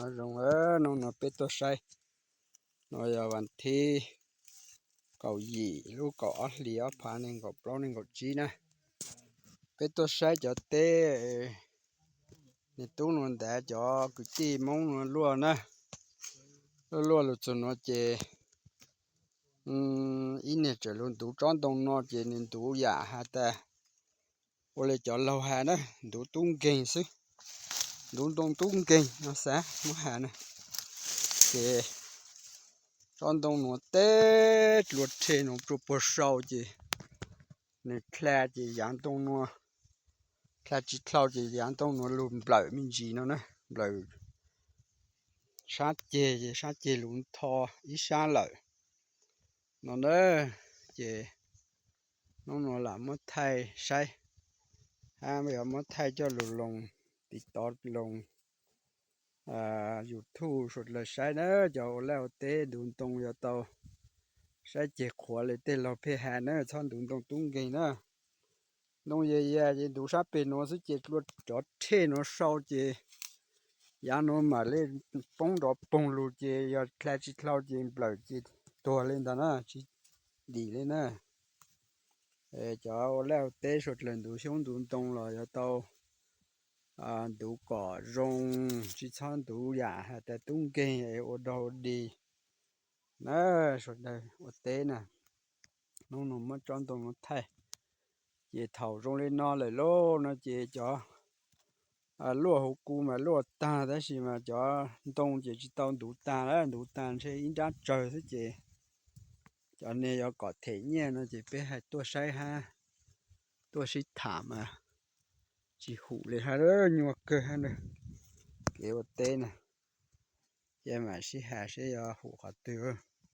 Nyob zoo, hnub no peb tuaj saib, no yog vas thib kaum yim lub kaum ob hlis ob phav nees nkaum plaub nees nkaum tsib na. Peb tuaj saib cov teb, niag tub no ntawd cov kwv tij Hmoob no luaj na, luaj luaj los txog no ces ib niag tseem lug ntuv tsob ntoo no ces nws ntuv yam has tas ua li cov laug has na, ntuv tub nkeeg xwb, ntuv ntoo tub nkeeg no xav muab has na. Ces tsob ntoo nuav teb dlua rhe nuav rua puag sau ces nws dlha ces yav ntoo nuav, dlha tsis dlhau ces yav ntoo nuav lug nplawm me ntsis no na, nplawm sab ceg ces sab ceg lug tho ib sab lawm no na. Ces hnub no lam muab thaij saib, hab yog muab thaij coj lug loos tiv tov loos YouTube suav dlawg saib na. Cov ua laj ua teb ntuv ntoo yog tau saib ceg qhuav li tej laug pheej has na, txhob ntuv ntoo tub nkeeg na. Ntoo yag yag ces ntuv sab peg nuav xwb ces dlua cov rhe nuav sau ces yav nuav mam li poob nrov poog lug ces yog dlha tsis dlhau ces nplawm ces tuag li ntag na, tsis dim li na. Cov ua laj ua teb suav dlawg ntuv xyoob ntuv ntoo los yog tau ntuv kom zoo, tsis txhob ntuv yam has tas tub nkeeg ua dog ua dig na. Suav dlawg ua teb na, hnub no muab tsob ntoo no thaij. Ces thaum zoo li no lawm lauj no ces cov luaj huv kuv mas luaj tag tab sis mas cov ntoo ces tsis tau ntuv tag, ntuv tag ntshe ib nrab tsawg xwb ces cov niag yog kom them nyiaj no ces peb hais tuaj saib hab tuaj sib tham mas tsis hum li hab, nyuaj kawg hab na. Kev ua teb na, ces mam sib has seb yuav hum qhov twg.